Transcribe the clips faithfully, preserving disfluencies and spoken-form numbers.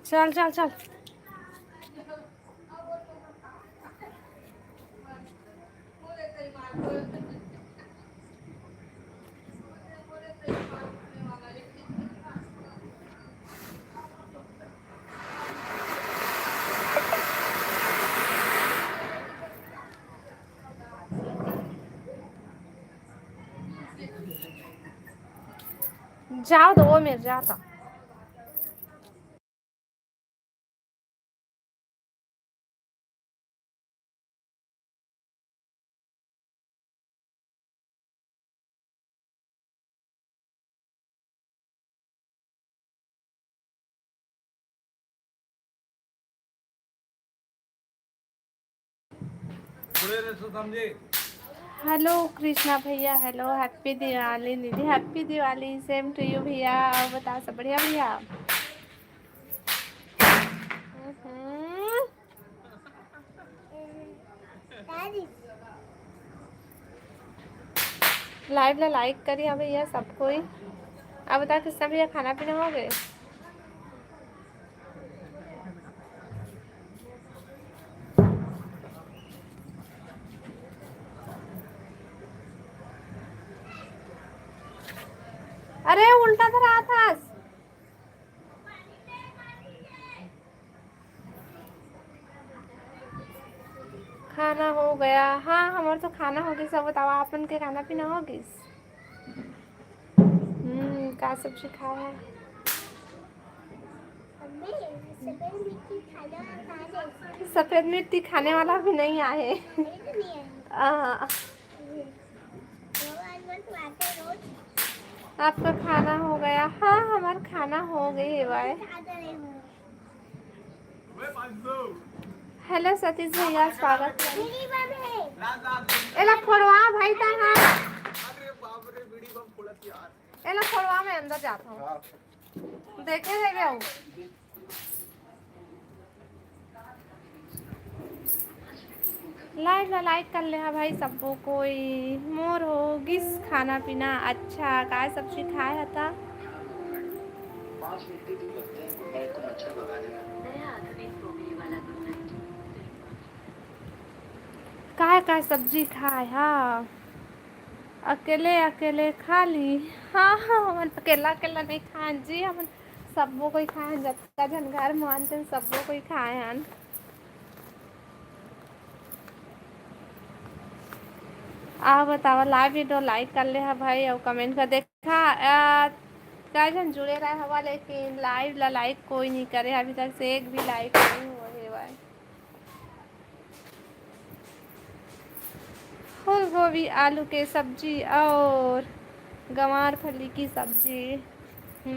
चल, चल, चल। जाओ तो वो मेरे जाता। हेलो कृष्णा भैया, हेलो, हैप्पी दिवाली दीदी, happy Diwali, same to you भैया। और बता, सब बढ़िया भैया? हम्म। लाइव ला लाइक करिहा भैया सब कोई। अब बता, कृष्णा भैया, खाना पीना हो गए? अरे, उल्टा धरा था। खाना हो गया। हाँ, हमार तो खाना हो गया। सब बताओ, आपन के खाना पीना हो गइस? हम्म, का सब्जी खाया? सफेद मिट्टी खाने वाला भी नहीं आए। हाँ। आपका खाना हो गया? हाँ, हमार खाना हो गए हे भाई। हेलो सतीश भैया, स्वागत है। एला फोड़वा भाई, ता हाँ। एला फोड़वा, मैं अंदर जाता हूँ। देखे जाइए। लाइव ला लाइक कर ले हा भाई सबो कोई। मोर हो गिस खाना पीना। अच्छा, काय सब्जी खाए हता? काय काय सब्जी खाए हा? अकेले अकेले खा ली। हाँ, हाँ, हमन अकेला अकेला नहीं खान जी, हमन सबो कोई खाए हन, जतका झन घर में आन तेन सबो कोई खाए हन। आ बतावा, लाइव वीडियो लाइक कर ले हा भाई, अउ कमेंट कर देखा। आ, का झन जुड़े रहे हवा, लेकिन लाइव ला लाइक कोई नहीं करे, अभी तक से एक भी लाइक नहीं हुआ है भाई। फूलगोभी आलू के सब्जी और गंवार फली की सब्जी,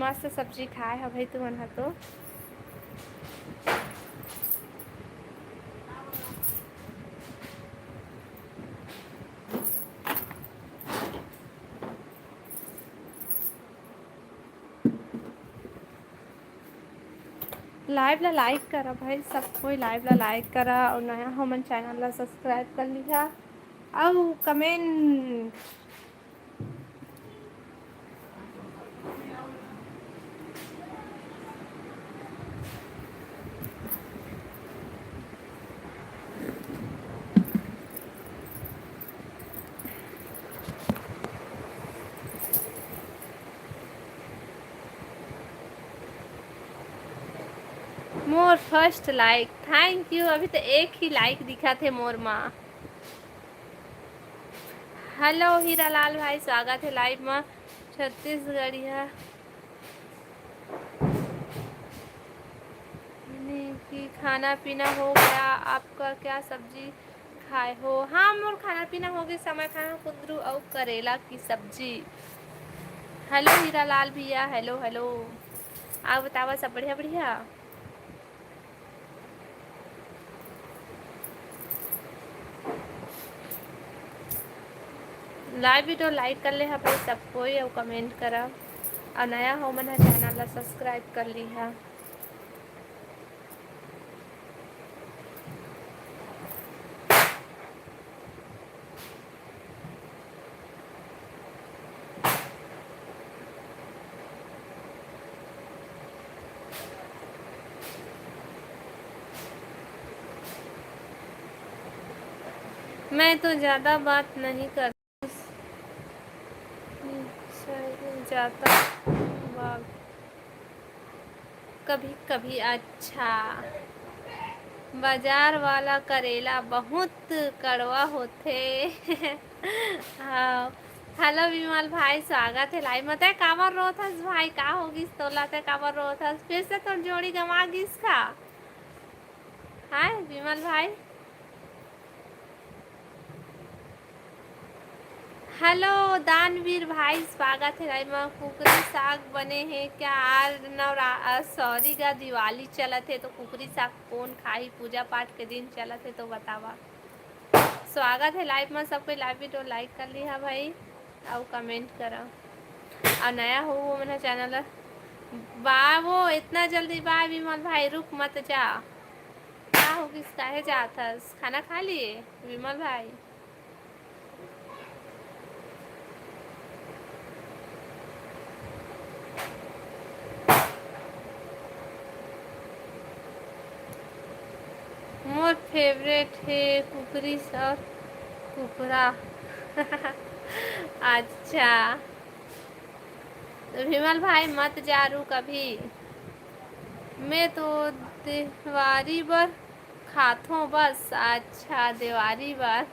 मस्त सब्जी खाए ह भाई तुमन ह तो। लाइव ला लाइक करा भाई, सब कोई लाइव ला लाइक करा और नया हो मन चैनल ला सब्सक्राइब कर लिहा और comment. More first like, thank you. अभी तो एक ही लाइक दिखा थे मोर माँ। हेलो हीरालाल भाई, स्वागत है लाइव में। छत्तीसगढ़िया ने कि खाना पीना हो गया आपका, क्या सब्जी खाए हो? हाँ, मोर खाना पीना हो गया, समय खाए हो कुंदरू और करेला की सब्जी। हेलो हीरालाल भैया, हेलो हेलो। आप बतावा, सब बढ़िया बढ़िया? लाइव वीडियो लाइक कर ले हा भाई सब कोई, अउ कमेंट करा, अउ नया हो मन हा चैनल ला सब्सक्राइब कर ली हा। मैं तो ज्यादा बात नहीं करती, जाता बाग कभी कभी। अच्छा, बाजार वाला करेला बहुत कड़वा होथे। हाँ। हेलो विमल भाई, स्वागत हे लाइव में। तै काबर रोत हस भाई, का हो गिस तोला, तै काबर रोत हस? फिर से तोर जोड़ी गंवा गिस का? हाय विमल भाई। हेलो दानवीर भाई, स्वागत हे लाइव में। कुकरी साग बने हे क्या? आज नवरा-, अ, सॉरी गा, दिवाली चलत हे तो कुकरी साग कौन खाही? पूजा पाठ के दिन चलत हे तो बतावा। स्वागत हे लाइव में, सब कोई लाइव वीडियो लाइक कर लिहा भाई, अउ कमेंट करा। अउ नया हो वो मन चैनल। बा वो इतना जल्दी बा विमल भाई, रुक मत जा। का हो गिस, काहे जात हस? खाना खा लिए विमल भाई? मोर फेवरेट हे कुकरी और कुकरा। अच्छा, तो विमल भाई मत जा रू कभी। मैं तो देवारी बर खाथों बस। अच्छा, देवारी बर।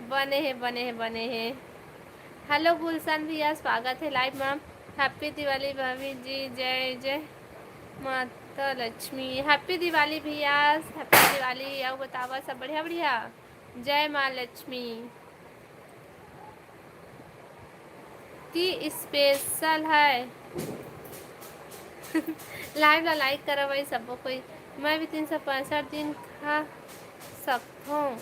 बने हे, बने हे, बने हे। हेलो गुलशन भैया, स्वागत हे लाइव में। हैप्पी दिवाली भाभी जी, जय जय माता लक्ष्मी। हैप्पी दिवाली भैया, हैप्पी दिवाली। अउ बतावा, सब बढ़िया बढ़िया? जय माँ लक्ष्मी। की स्पेशल है। लाइव ला लाइक करा भाई सबो कोई। मैं भी तीन सौ पैंसठ दिन खा सकथों।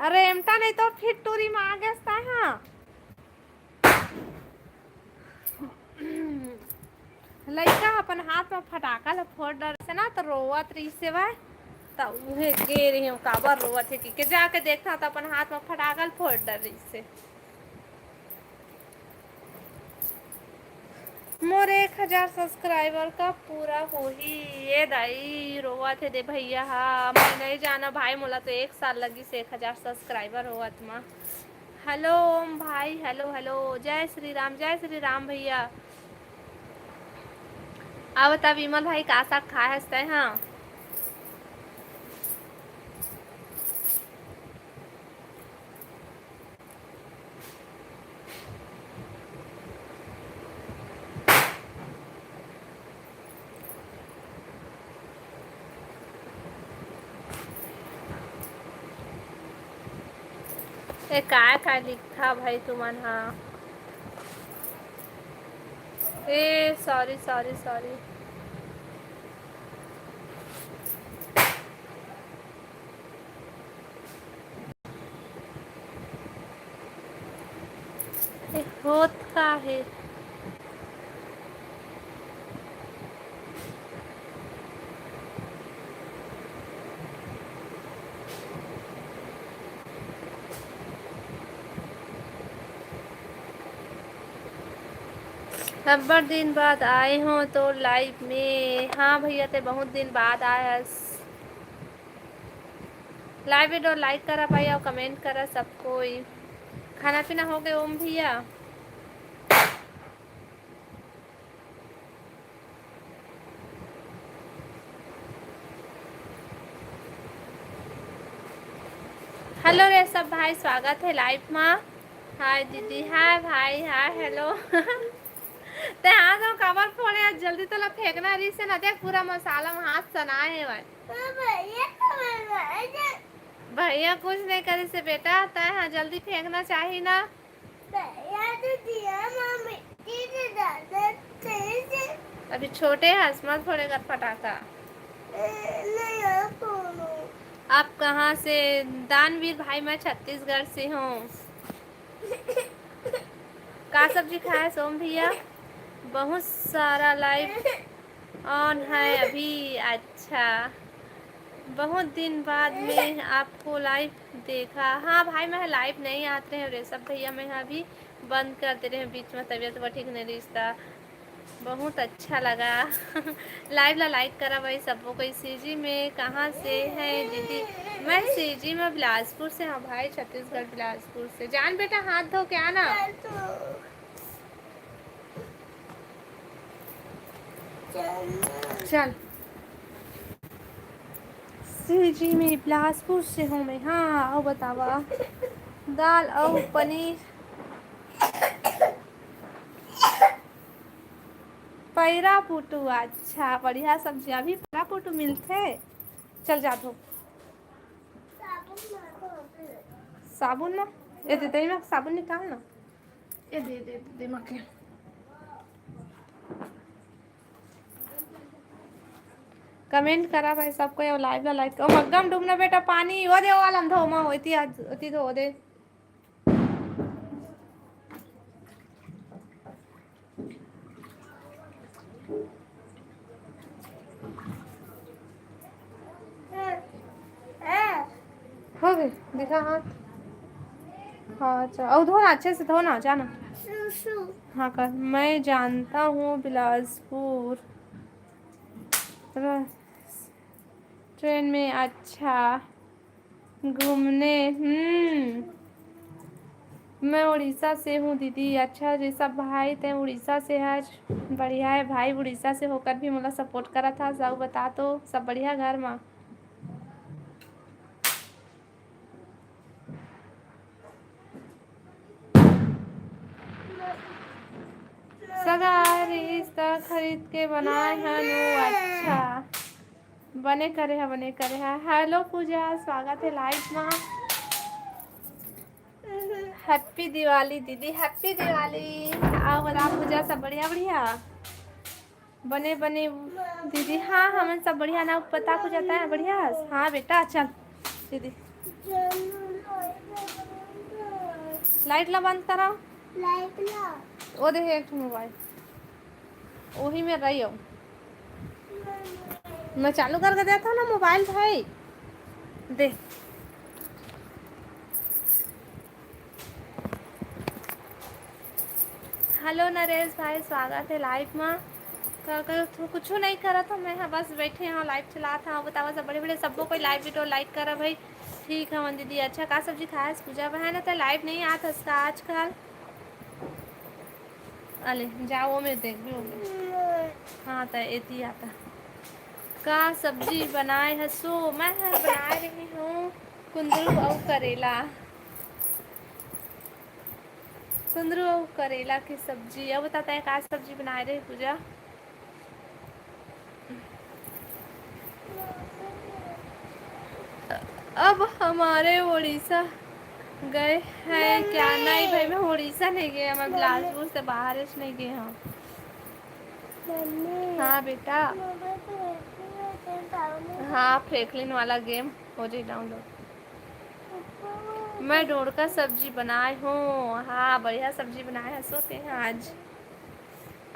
अरे एमटा नहीं तो फिर टूरी में आ गया था। हाँ, लइका अपन हाथ में फटाका ल फोड़ डर से ना, तो रोवत रहिस हे भाई। त उहे गे रही हूँ, काबर रोवत हे कि के जाके देखता, त अपन हाथ में फटाका ल फोड़ डर रहिस हे। मोर एक हजार सब्सक्राइबर कब पूरा होही? ये दाई, रोवत हे दे भैया हा। मैं नहीं जाना भाई, मोला तो एक साल लगिस एक हजार सब्सक्राइबर होवत मा। हेलो ओम भाई, हेलो हेलो, जय श्री राम, जय श्री राम भैया। अब त विमल भाई का साग खाए हस तैं? हाँ, ए, काय काय लिखथा भाई तुमन हा? ए, सॉरी, सॉरी, सॉरी। ए, होत का हे? अब्बड़ दिन बाद आए हो तो लाइव में। हाँ भैया, ते बहुत दिन बाद आए हस। लाइव वीडियो लाइक करा भाई, और कमेंट करा सब कोई। खाना पीना हो गए ओम भैया? हेलो रे सब भाई, स्वागत है लाइव मा। हाय दीदी, हाय भाई, हाय, हेलो। ते हाथ में काबर फोड़े? आज जल्दी तोला फेंकना रही से ना, देख पूरा मसाला में हाथ सनाए है भाई। भैया कुछ नहीं करे से बेटा, तय हाँ जल्दी फेंकना चाहिए ना। अभी छोटे हस, मत फोड़े कर फटाका। आप कहाँ से? दानवीर भाई, मैं छत्तीसगढ़ से हूँ। का सब्जी खाए सोम भैया? बहुत सारा लाइव ऑन है अभी। अच्छा, बहुत दिन बाद में आपको लाइव देखा। हाँ भाई, मैं लाइव नहीं आत रहे रे सब भैया, मैं अभी बंद कर दे रहे बीच में, तबीयत वो ठीक नहीं रिश्ता। बहुत अच्छा लगा। लाइव ला लाइक करा भाई सबको कोई। सीजी में कहाँ से है दीदी? मैं सीजी में बिलासपुर से हूँ भाई, छत्तीसगढ़ बिलासपुर से। जान बेटा, हाथ धो के आना। चल। सीजी में बिलासपुर से हूँ मैं। हाँ, आओ बतावा। दाल और पनीर। पैरा पुटू, अच्छा, बढ़िया सब्जी। अभी पैरा पुटू मिलथे? चल जा धो। साबुन ना, ये दे दे ना, साबुन निकाल ना। ये दे, दे, दे, दे, मके। कमेंट करा भाई सबको, ये लाइव ला लाइक करो। मग्गम डूबना बेटा पानी, वो दे, वो वाला धो, माँ, होती आज, होती धो दे। हो गए, दिखा हाथ। हाँ, अच्छा, और धो ना, अच्छे से धो ना, जाना। हाँ कर, मैं जानता हूँ बिलासपुर। र-, ट्रेन में अच्छा घूमने, हम्म, मैं उड़ीसा से हूँ दीदी। अच्छा रे सब भाई, तै उड़ीसा से हस, बढ़िया है भाई। उड़ीसा से होकर भी मोला सपोर्ट करा था, सब बता तो, सब बढ़िया घर मा? सगा रिश्ता खरीद के बनाए हन वो, अच्छा। बने करे हा, बने करे हा। हेलो पूजा, स्वागत है लाइव मा। हैप्पी दिवाली दीदी, हैप्पी दिवाली। आओ बता पूजा, सब बढ़िया बढ़िया? बने बने दीदी, हाँ हमन सब बढ़िया ना। पता कुछ आता है बढ़िया? हाँ बेटा चल दीदी। लाइट ला बंद करा। लाइट ला। वो देखे एक ठो मोबाइल। वही में रही हो। मैं चालू करके देता हूँ ना मोबाइल भाई। दे। हेलो नरेश भाई, स्वागत है लाइव मा। का करत हो? कुछू नहीं करत हो, मैं हा बस बैठे हूँ, लाइव चलात हूँ। बतावा सब बड़े बड़े सबको कोई लाइव वीडियो लाइक करा भाई। ठीक है दीदी। अच्छा का सब्जी खाए पूजा बहन? तो लाइव नहीं आत हस का आजकल? अले जाओ, मैं देख भी होंगे। हाँ तो एती आता। का सब्जी बनाए हसो? मैं हर बनाए रही हूँ कुंदरू अउ करेला। कुंदरू अउ करेला की सब्जी। अब बताता है का सब्जी बनाए रहे पूजा। अब हमारे उड़ीसा गए हैं क्या? नहीं भाई, मैं उड़ीसा नहीं गया, मैं बिलासपुर से बाहर ही नहीं गया हूँ। हाँ बेटा। हाँ, फ्रैंकलिन वाला गेम हो जाए डाउनलोड। मैं डोड़का सब्जी बनाए हूँ। हाँ, बढ़िया सब्जी बनाए है सोते हैं आज।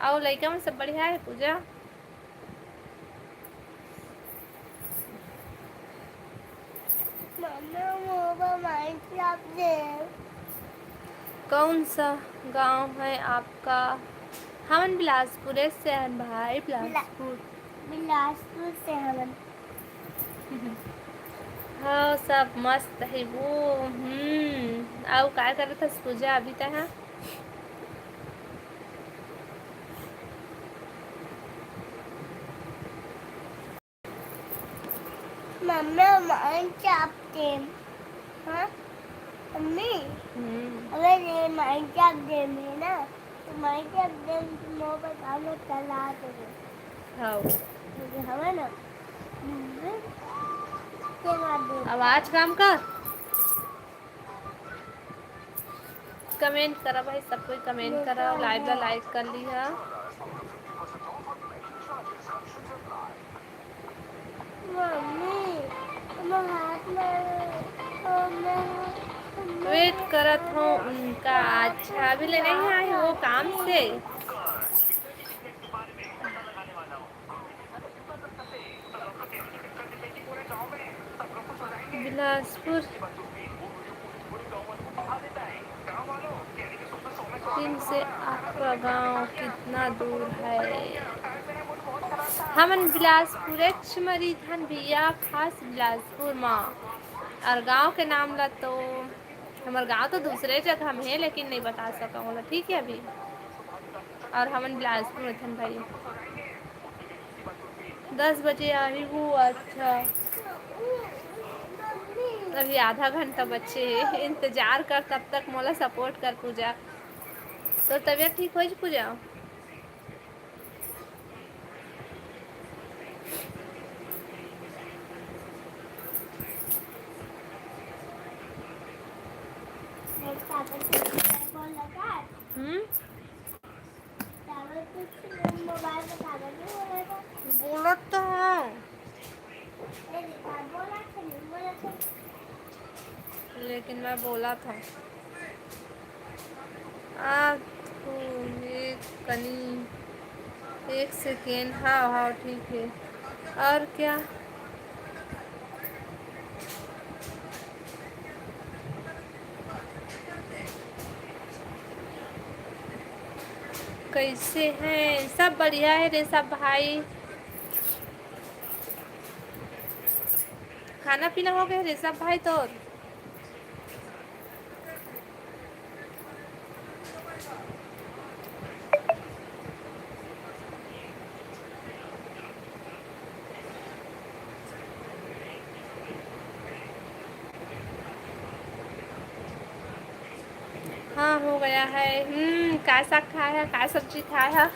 अउ लइका मन सब बढ़िया है पूजा? मम्मा, वो माइनक्राफ्ट दे। कौन सा गांव है आपका? हमन बिलासपुर से हन भाई, बिलासपुर। बिलासपुर से हमन। हाँ, सब मस्त हे वो। हम्म, अउ का करत हस पूजा अभी तक? मम्मी, हमारे चाप दे। हाँ? मम्मी, हम्म। अगर ये हमारे चाप दे में ना, तो हमारे चाप दे में तो मोबाइल हम लोग चला देंगे। हाँ। क्योंकि हमें ना, हम्म, चला देंगे। आवाज कम कर। कमेंट करा भाई, सब कोई कमेंट करा, लाइव ला लाइक कर लिहा। मम्मी, हमर हाथ में, ओ, मैं, मैं वेट करत हूँ उनका। अच्छा, अभी ले नहीं आए वो काम से। बिलासपुर दिन से आपका गांव कितना दूर है? हमन बिलासपुरेच म रहिथन भैया, खास बिलासपुर म। और गांव के नाम ला तो, हमर गांव तो दूसरे जगह में है, लेकिन नहीं बता सकंव ओला, ठीक है अभी। और हमन बिलासपुर में थन भाई। दस बजे आही वो, अच्छा। अभी आधा घंटा बचे हे, इंतजार कर, तब तक मोला सपोर्ट कर पूजा। तोर तबीयत ठीक होइस पूजा? हम्म। बोलत तो हूँ, लेकिन मैं बोलत हूँ। आ, थू, एक कनी, एक सेकेंड। हाँ, हाँ, ठीक है। और क्या? कैसे हैं? सब बढ़िया है रे सब भाई। खाना पीना हो गया रे सब भाई तोर? हाँ, हो गया है। हम्म, का साग खाए है, का सब्जी खाए है?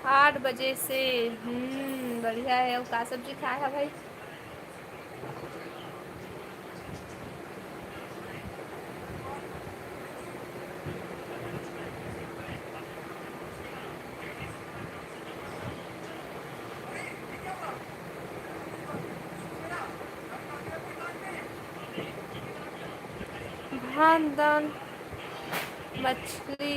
आठ बजे से। हम्म, बढ़िया है। अउ का सब्जी खाए है भाई? भात, दाल, मछली।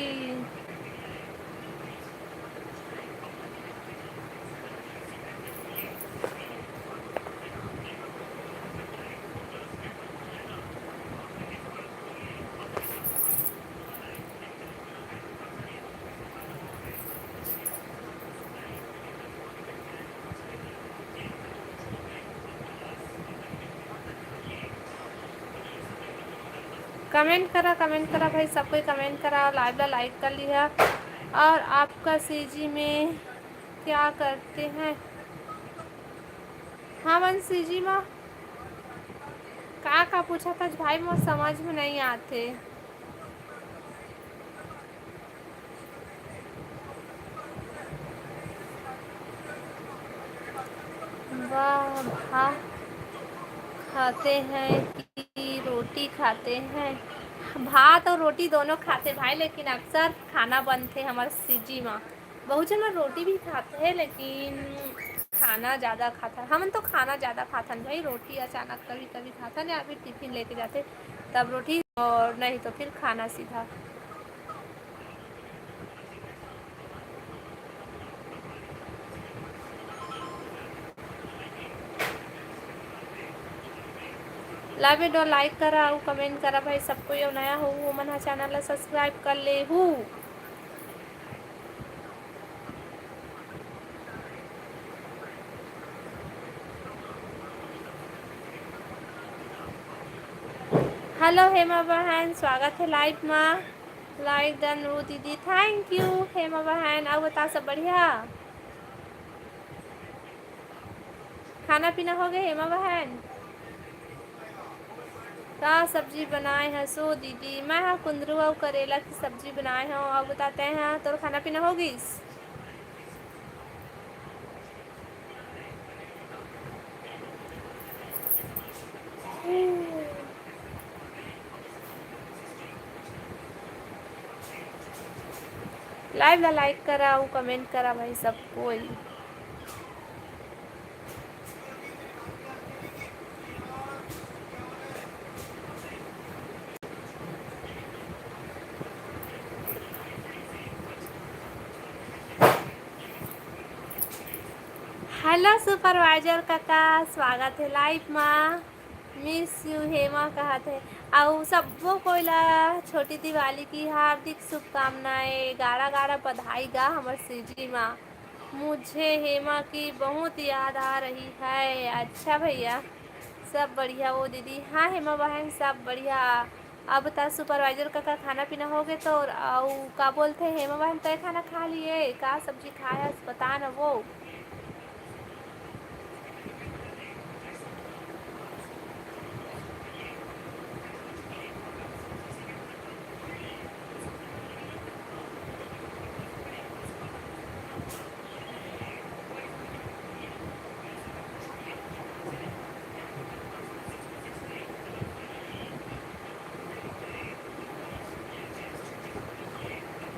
कमेंट करा, कमेंट करा भाई, सब कोई कमेंट करा, लाइव ला लाइक कर लिहा। और आपका सीजी में क्या करते हैं? हमन सीजी मा का का पूछत हस भाई, मोर समझ में नहीं आथे। वाह, भात खाते हैं कि रोटी खाते हैं? भात और रोटी दोनों खाते भाई, लेकिन अक्सर खाना बनथे हमर सीजी मा। बहुत झन मन रोटी भी खाथे, लेकिन खाना ज़्यादा खाथन। हमन तो खाना ज़्यादा खाथन भाई, रोटी अचानक कभी-कभी खाथन या फिर टिफिन लेके जाथे, तब रोटी, और नहीं तो फिर खाना सीधा। Live video like करा अउ comment करा भाई सब कोई, अउ नया हो, ओमन ह channel ला subscribe कर लेहू। Hello हेमा बहन, स्वागत हे live मा। Like done रू दीदी, thank you हेमा बहन। अउ बता, सब बढ़िया? खाना पीना हो गे हेमा बहन? का सब्जी बनाए हसो दीदी? मैं हा कुंदरू अउ करेला के सब्जी बनाए हव। अउ बता, तैं हा, तोर खाना पीना हो गिस? Live ला like करा अउ comment करा भाई सब कोई। Hello supervisor काका, स्वागत हे live मा। Miss you हेमा कहत हे। अउ सब्बो कोई ला छोटी दिवाली की हार्दिक शुभकामनाएं, गाड़ा गाड़ा बधाई गा हमर सीजी मा। मुझे हेमा की बहुत याद आ रही है। अच्छा भैया, सब बढ़िया वो दीदी। हाँ हेमा बहन, सब बढ़िया। अब त supervisor काका खाना पीना हो गे तोर, अउ का बोलथे हेमा बहन, तय खाना खा लिए? का सब्जी खाए हस, बता न वो।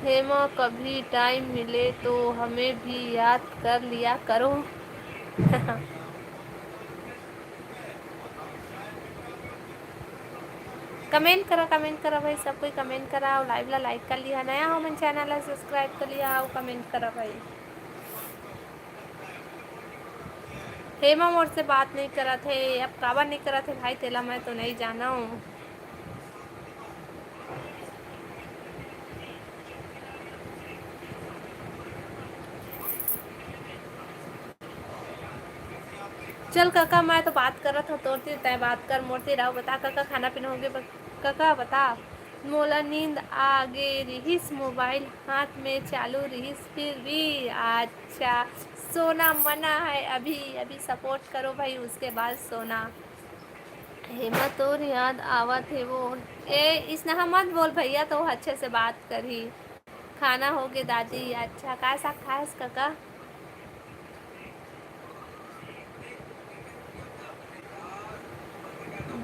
हेमा, कभी time मिले तो हमें भी याद कर लिया करो। Comment करा, comment करा भाई, सब कोई comment करा अउ live ला like कर लिहा, नया हो मन channel ला subscribe कर लिहा अउ comment करा भाई। हेमा मोर से बात नहीं करत हे, अब काबर नहीं करत हे भाई, तेला मैं तो नहीं जानव। चल कका, मैं तो बात करत हव तोर तीर, तैं बात कर मोर तीर। अउ बता कका, खाना पीना होगे? ब-, कका बता, मोला नींद आ गे रिहिस, mobile हाथ में चालू रिहिस, फिर भी अच्छा सोना मना है अभी, अभी support करो भाई, उसके बाद सोना। हेमा तोर याद आवत हे वो। ए, इसनहा मत बोल भैया, तो अच्छे से बात करही। खाना होगे दादी। अच्छा, का साग खास कका?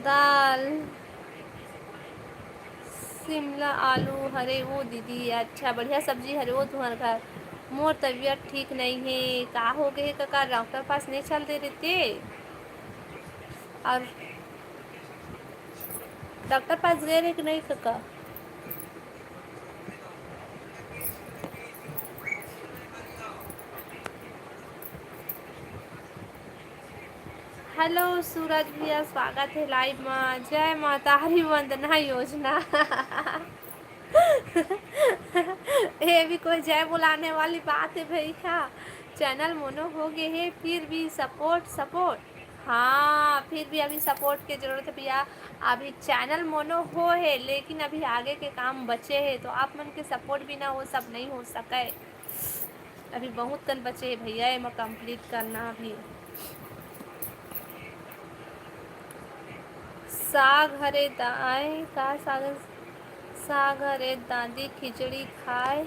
दाल, शिमला आलू हरे वो दीदी। अच्छा, बढ़िया सब्जी हरे वो तुम्हर घर। मोर तबीयत ठीक नहीं हे। का हो गए हे कका, डॉक्टर पास नहीं चल दे रहे ते? और डॉक्टर पास गए रहे कि नहीं कका? Hello सूरज भैया, स्वागत हे live मा। जय मातारी वंदना योजना। ये भी कोई जय बुलाने वाली बात है भैया। Channel mono हो गए है, फिर भी support, support। हाँ, फिर भी अभी support के जरूरत है भैया। अभी channel mono हो है, लेकिन अभी आगे के काम बचे है, तो आप मन के support बिना वो सब नहीं हो सके। अभी बहुत कन बचे हे भैया, एमा complete करना अभी। साग हरे दाई, का साग? साग हरे दादी, खिचड़ी खाए।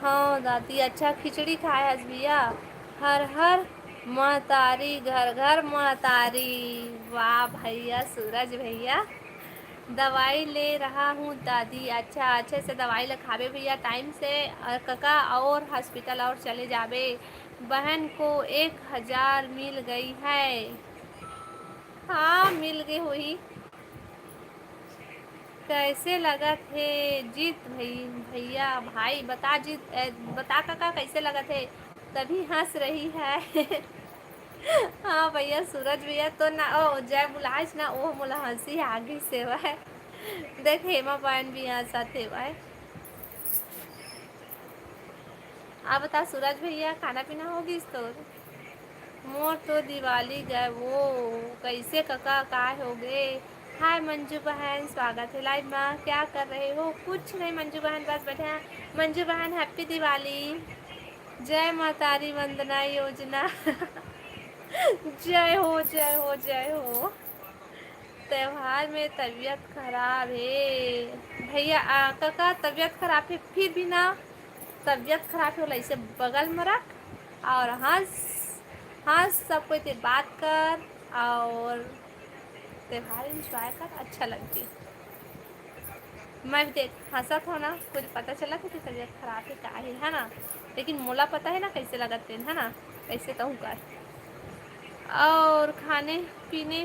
हाँ दादी, अच्छा खिचड़ी खाए हस भैया। हर हर महतारी, घर घर महतारी। वाह भैया, सूरज भैया। दवाई ले रहा हूँ दादी। अच्छा, अच्छे से दवाई ल खाबे भैया time से, अ, कका, और hospital और चले जाबे। बहन को एक हजार मिल गई है। हाँ, मिल गई होही। कैसे लगत हे जीत भई-, भैया, भाई, बता जीत, ए, बता कका, कैसे लगत हे? तभी हंस रही है। हाँ भैया, सूरज भैया तो ना, ओ, जय बुलाइस ना, ओ मोला हंसी आ गइस हे भाई। देख, हेमा बहन भी हंसत हे भाई। अब बता सूरज भैया, खाना पीना हो गइस तोर? मोर तो दिवाली गए वो, कैसे कका, का हो गए? हाय मंजू बहन, स्वागत है लाइव में। क्या कर रहे हो? कुछ नहीं मंजू बहन, बस बैठे हैं। मंजू बहन, हैप्पी दिवाली। जय मातारी वंदना योजना। जय हो, जय हो, जय हो। त्योहार में तबीयत खराब है भैया, आ, कका तबीयत खराब है, फिर भी ना तबीयत खराब है, ओला ऐसे बगल में रख और हंस, हंस, सब कोई से बात कर और त्योहार एंजॉय कर, अच्छा लगथे। मैं भी देख हंसत हो ना, कुछ पता चला कि तबीयत खराब है, का है, है ना? लेकिन मोला पता है ना कैसे लगत तेन, है ना? कैसे तहूँ कर। और खाने पीने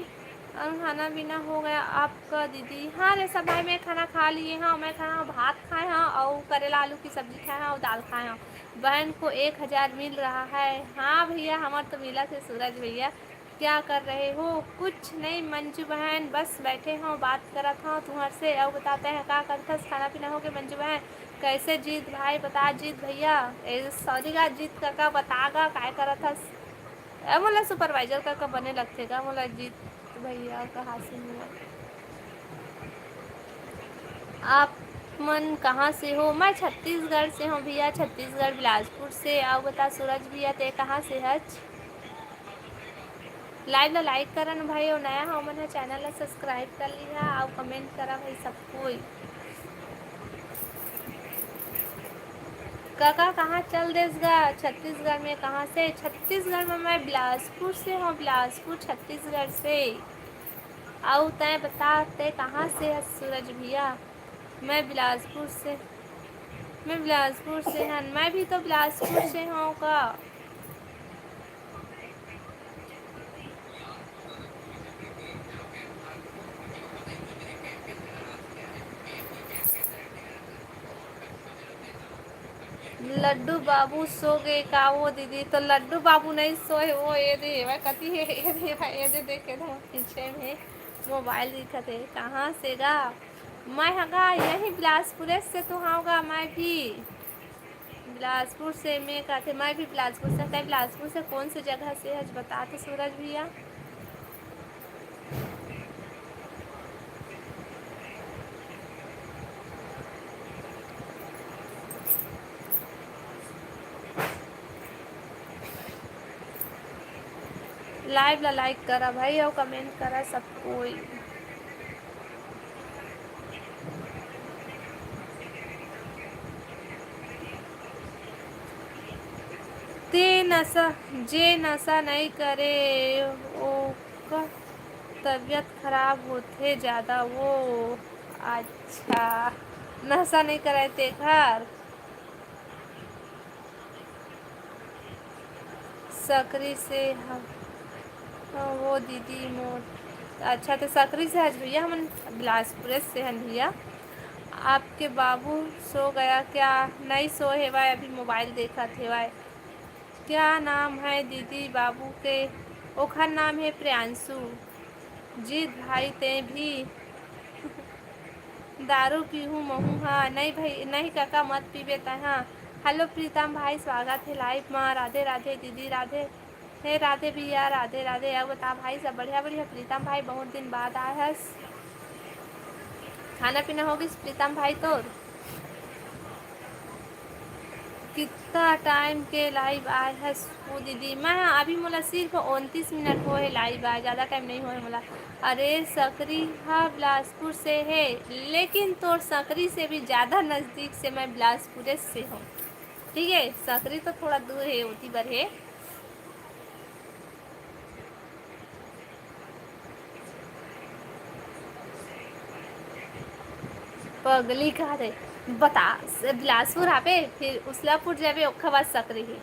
और खाना पीना हो गया आपका दीदी? हाँ रे सब भाई, मैं खाना खा लिए हाँ, मैं खाना भात खाए हाँ और करेला आलू की सब्जी खाए हाँ और दाल खाए हाँ। बहन को एक हजार मिल रहा है। हाँ भैया, हमार तो मिला थे सूरज भैया। क्या कर रहे हो? कुछ नहीं मंजू बहन, बस बैठे हो, बात करत हो तुहर से। और बताते हैं का करथस, खाना पीना हो गए मंजू बहन? कैसे जीत भाई, बता जीत भैया, ए सॉरी गा जीत काका, बता गा काय करत हस? ए मोला सुपरवाइजर काका बने लगथे गा मोला जीत भैया कहा से मिला। आप मन कहाँ से हो? मैं छत्तीसगढ़ से हूँ भैया, छत्तीसगढ़ बिलासपुर से। आओ बता सूरज भैया, ते कहाँ से हच? लाइव ला लाइक करा न भाई, अउ नया हो मन ह चैनल ला सब्सक्राइब कर लिहा, अउ कमेंट करा भाई सब कोई। काका कहाँ चल देस गा? छत्तीसगढ़ में कहाँ से? छत्तीसगढ़ में मैं बिलासपुर से हूँ, बिलासपुर छत्तीसगढ़ से। अउ तैं बता, तैं कहाँ से है सूरज भैया? मैं बिलासपुर से, मैं बिलासपुर से हन। मैं भी तो बिलासपुर से हूँ का। लड्डू बाबू सो गए का वो दीदी? तो लड्डू बाबू नहीं सोए, वो ये दे, वह कति है, ये दे, ये दे, देखे थे पीछे में मोबाइल दिखत है। कहाँ से गा? मैं हगा यही बिलासपुर से तो हूँ गा, मैं भी बिलासपुर से। मैं कहते मैं भी बिलासपुर से। तय बिलासपुर से कौन से जगह से है बता तो सूरज भैया। लाइव ला लाइक करा भाई और कमेंट करा सब कोई। ते नशा, जे नशा नहीं करे ओकर तबीयत खराब होथे ज़्यादा वो। अच्छा, नशा नहीं करे तेखर। सकरी से ह-, वो दीदी मोर। अच्छा, तो सकरी से हज भैया, हमन बिलासपुर से हन भैया। आपके बाबू सो गया क्या? नहीं सो हेवाय, अभी मोबाइल देखत हेवाय। क्या नाम है दीदी बाबू के? ओखर नाम है प्रियांशु। जीत भाई, ते भी दारू पीहूँ महूँ हा। नहीं भाई, नहीं काका, मत पीबे तैं हा। हेलो प्रीतम भाई, स्वागत है लाइव मा। राधे राधे दीदी, राधे। हे राधे भैया, राधे राधे। अब बता भाई, सब बढ़िया? बढ़िया प्रीतम भाई, बहुत दिन बाद आए हस। खाना पीना हो गइस प्रीतम भाई तोर? कितना टाइम के लाइव आए हस ओ दीदी? मैं अभी मोला सिर्फ उनतीस मिनट होए हे लाइव आए, ज़्यादा टाइम नहीं होए मोला। अरे सकरी हा बिलासपुर से है, लेकिन तोर सकरी से भी ज़्यादा नज़दीक से मैं बिलासपुर से हूँ। ठीक है, सकरी तो थोड़ा दूर है, ओती बर है। पगली कहा थे, बता, बिलासपुर आबे, फिर उसलापुर जाबे, ओखर बाद सकरी ही।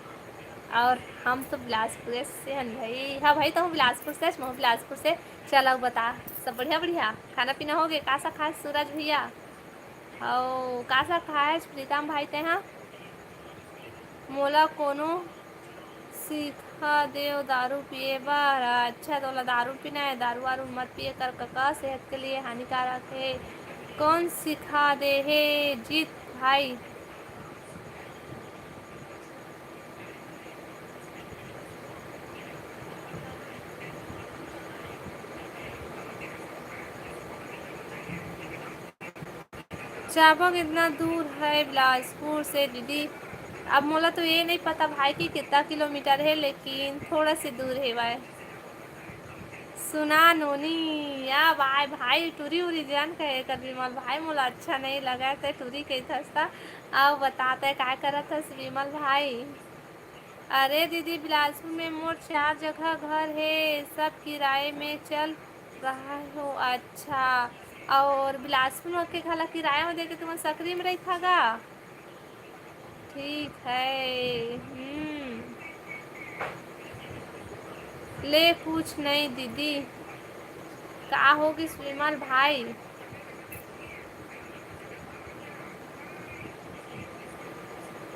और हम तो बिलासपुर से हन भाई। हाँ भाई, तो बिलासपुर से, मैं बिलासपुर से। चल, अब बता, सब बढ़िया? बढ़िया। खाना पीना हो गए? का सा खाए सूरज भैया? ओ, का सा खाए प्रीतम भाई ते? हाँ, मोला कोनो सीख सिखा देव दारू पिए बर? अच्छा, तोला दारू पीना है, दारू वारू मत पिए कर कका, सेहत के लिए हानिकारक है। कौन सिखा दे हे जीत भाई? चाबक इतना दूर है बिलासपुर से दीदी। अब मोला तो ये नहीं पता भाई कि कितना किलोमीटर है, लेकिन थोड़ा से दूर है भाई। सुना नोनी, या भाई, भाई टूरी उरी जान कहे कर विमल भाई, मोला अच्छा नहीं लगा ते टूरी कही थसता। अब बताते काय करत हस विमल भाई? अरे दीदी, बिलासपुर में मोर चार जगह घर हे, सब किराए में चल रहा हो। अच्छा, और बिलासपुर में के घला किराया में देके तुमन सकरी में रही था गा? ठीक है। हम्म। ले कुछ नहीं दीदी। का होगिस विमल भाई?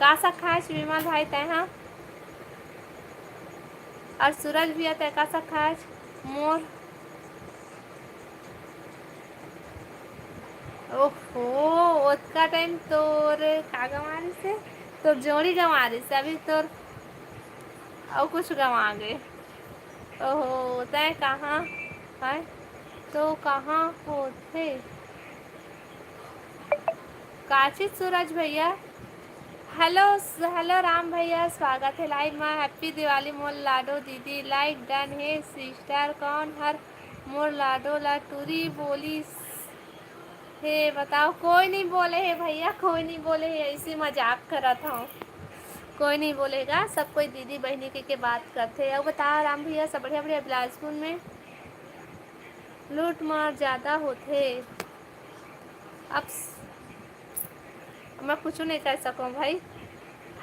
का साग खाएस विमल भाई तैं हा? और सूरज भैया तैं का साग खाएस? मोर ओहो, ओतका टाइम तोर का गंवा रहिसे? तोर जोड़ी गंवा रहिसे, अभी तोर अउ कुछ गंवा गे। ओहो, तैं कहाँ है? तो कहाँ होथे? काचित सूरज भैया। हेलो, हेलो राम भैया, स्वागत है लाइव में। हैप्पी दिवाली मोर लाडो दीदी। लाइक डन है सिस्टर। कौन हर मोर लाडो ला टूरी बोलिस हे? बताओ, कोई नहीं बोले हे भैया, कोई नहीं बोले हे, ऐसे मजाक करत हूँ। कोई नहीं बोलेगा, सब कोई दीदी बहनी के, के बात करथे। अब बता राम भैया, सब बढ़िया, बढ़िया बिलासपुर में लूट मार ज़्यादा होथे। अब स-, मैं कुछ नहीं कर सकूँ भाई।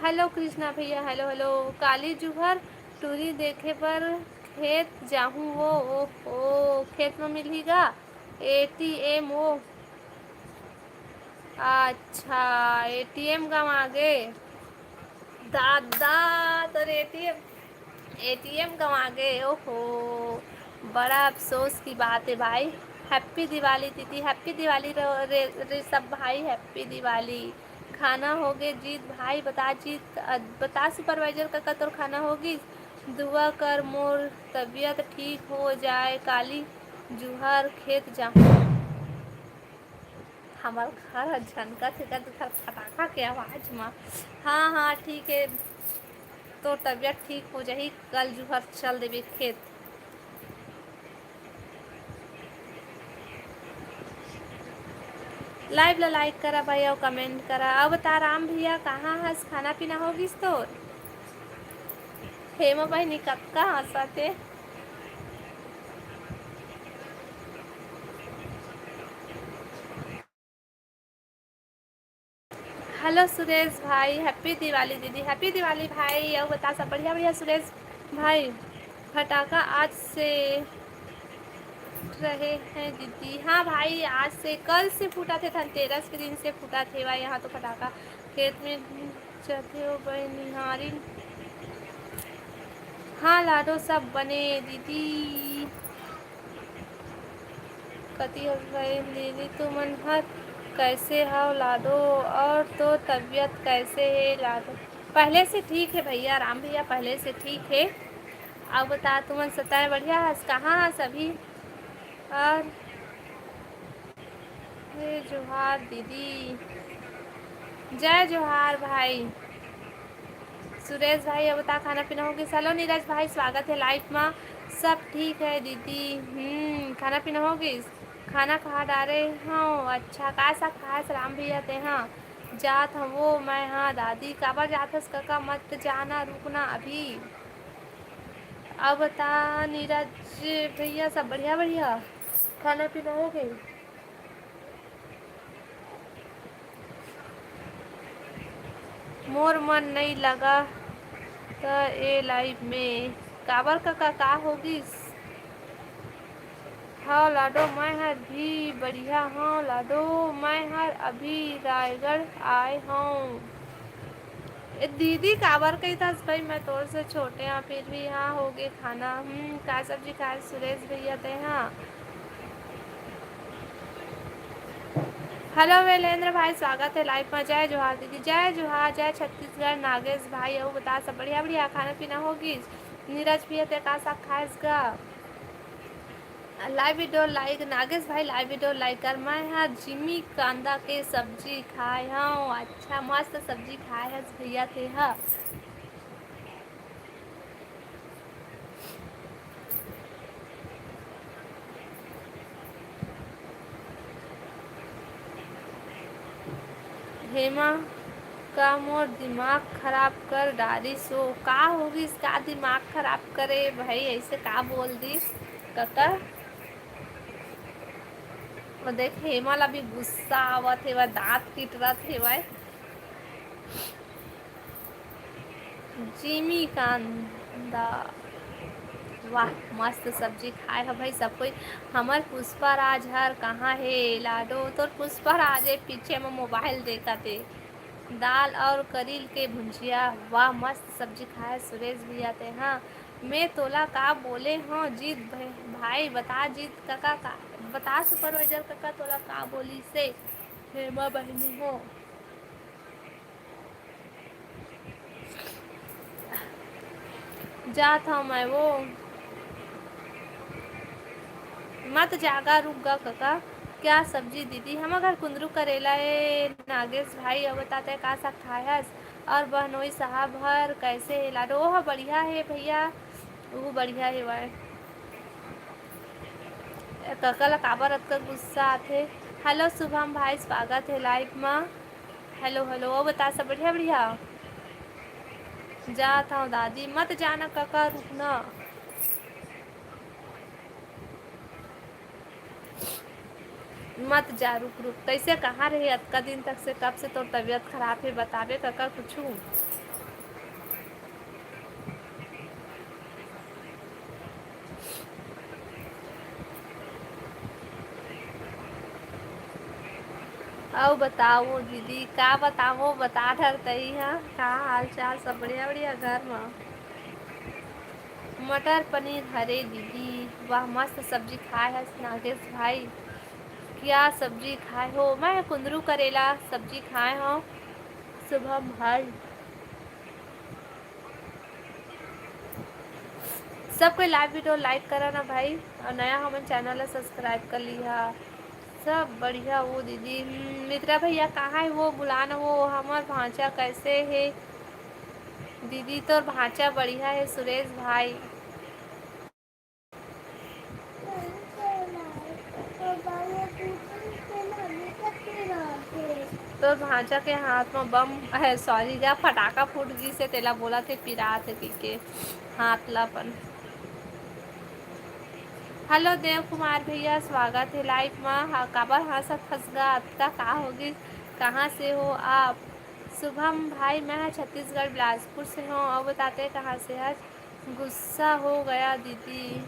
हेलो कृष्णा भैया, हेलो, हेलो। काली जुहर टूरी देखे बर खेत जाहूँ वो। ओहो, खेत में मिलही गा एटीएम वो। अच्छा, एटीएम गंवा गे। दादा, तोर एटीएम, एटीएम गंवा गे। ओहो, बड़ा अफसोस की बात है भाई। हैप्पी दिवाली दीदी, हैप्पी दिवाली रे, रे, रे सब भाई, हैप्पी दिवाली। खाना होगे जीत भाई? बता जीत, अ, बता सुपरवाइजर कका, तोर खाना होगिस? दुआ कर मोर तबीयत ठीक हो जाए, काली जुहर खेत जाहूँ। हमर घर ह झनकत हे का तुखर फटाका के आवाज म। हाँ, हाँ, ठीक हे, तोर तबीयत ठीक हो जाही, कल जुहर चल देबे खेत। लाइव ला लाइक करा भाई, अउ कमेंट करा। अब बता राम भैया, कहाँ हस? खाना पीना हो गिस तोर? हेमा बहिनी कतका हंसत हे। हेलो सुरेश भाई, हैप्पी दिवाली दीदी, हैप्पी दिवाली भाई। अउ बता सब बढ़िया बढ़िया सुरेश भाई? फटाका आज से रहे हैं दीदी। हाँ भाई, आज से, कल से फूटा थे, धनतेरस के दिन से फूटा थे भाई। यहाँ तो फटाका खेत में चढ़े हो बनिहारिन। हाँ लाडो सब बने दीदी। कति हस भाई दीदी, तुमन हर कैसे हव लाडो? और तो तबीयत कैसे हे लाडो? पहले से ठीक है भैया, राम भैया पहले से ठीक है। अब बता तुमन सताए बढ़िया हस, कहाँ हस अभी? और जय जोहार दीदी। जय जोहार भाई। सुरेश भाई, अब बता खाना पीना हो गिस? हेलो नीरज भाई, स्वागत है लाइव मा। सब ठीक है दीदी। हम्म, खाना पीना हो गिस? खाना खा डारे हूँ। अच्छा, का साग खाए राम भैया ते? हाँ, जात हूँ वो मैं। हाँ दादी, काबर जात हस कका? मत जाना, रुकना अभी। अब बता नीरज भैया, सब बढ़िया बढ़िया? खाना पीना हो गई? मोर मन नइ लगा त ए लाइव में। काबर कका, का होगिस? हव लाडो, मैं हर भी बढ़िया हव लाडो, मैं हर अभी रायगढ़ आए हव। ए दीदी, काबर कहिथस भाई, मैं तोर से छोटे हंव, फिर भी हाँ, हो गे खाना। हम्म, का सब्जी खाए सुरेश भैया ते? हाँ, हेलो वैलेंद्र भाई, स्वागत है लाइव में। जय जोहार दीदी, जय जोहार, जय छत्तीसगढ़। नागेश भाई, अउ बता, सब बढ़िया? बढ़िया खाना पीना हो गिस? नीरज भैया, ते का साग खाएस गा? लाइव वीडियो लाइक, नागेश भाई, लाइव वीडियो लाइक कर। मैं हा जिमी कांदा के सब्जी खाए हूँ। अच्छा, मस्त सब्जी खाए हस भैया ते हा। हेमा का मोर दिमाग खराब कर डारिस ओ। का होगिस, का दिमाग खराब करे भाई, ऐसे का बोल दिस कका? वो देख, हेमा ला भी गुस्सा आवत हेवय, दांत किटरत हेवय। जिमी कांदा, वाह, मस्त सब्जी खाए ह भाई सब कोई। हमर पुष्पा राज हर कहाँ हे लाडो? तोर पुष्पा राज ए पीछे म मोबाइल देखत हे। दाल और करील के भुंजिया, वाह, मस्त सब्जी खाए सुरेश भैया ते। हाँ, मैं तोला का बोले हो जीत भाई, भाई बता जीत कका का, बता सुपरवाइजर कका तोला का बोली से। हेमा बहिनी हो। जात हव मैं वो। मत जागा, रुक गा कका। क्या सब्जी दीदी? हमर घर कुंदरू करेला ए नागेश भाई। अउ बता ते का साग खाए हस? और बहनोई साहब हर कैसे हे लाडो? ओह बढ़िया हे भैया, वो बढ़िया हे वाय। कका ला काबर अतका गुस्सा आथे? हेलो शुभम भाई, स्वागत हे लाइव मा। हेलो हेलो, अउ बता सब बढ़िया बढ़िया? जात हव दादी, मत जाना कका, रुकना। मत जा, रुक रुक, कैसे कहाँ रहे अतका दिन तक से? कब से तोर तबीयत खराब हे, बताबे कका कुछू? अउ बताओ दीदी, का बताओ, बता डर तई हा, का हाल चाल? सब बढ़िया बढ़िया घर मा? मटर पनीर हरे दीदी। वाह, मस्त सब्जी खाए हस नागेश भाई। क्या सब्जी खाए हो? मैं कुंदरू करेला सब्जी खाए हव शुभम भाई। सब कोई लाइव वीडियो लाइक करा ना भाई, और नया हमन चैनल ला सब्सक्राइब कर लिहा। सब बढ़िया हो दीदी। हम्म, मित्रा भैया कहाँ हे वो? बुला ना वो, हमर भांचा कैसे हे? दीदी तोर भांचा बढ़िया हे सुरेश भाई। तोर भांचा के हाथ म बम, अहे, सॉरी गा, फटाका फूट गिस हे, तेला बोलत हे पिरात हे कहिके हाथ ला अपन। हेलो देव कुमार भैया, स्वागत हे लाइव म। हा, काबर हंसत हस गा अतका, का होगिस? कहाँ से हो आप? शुभम भाई, मैं छत्तीसगढ़ बिलासपुर से हूँ। अउ बता ते कहाँ से हस? गुस्सा हो गया दीदी।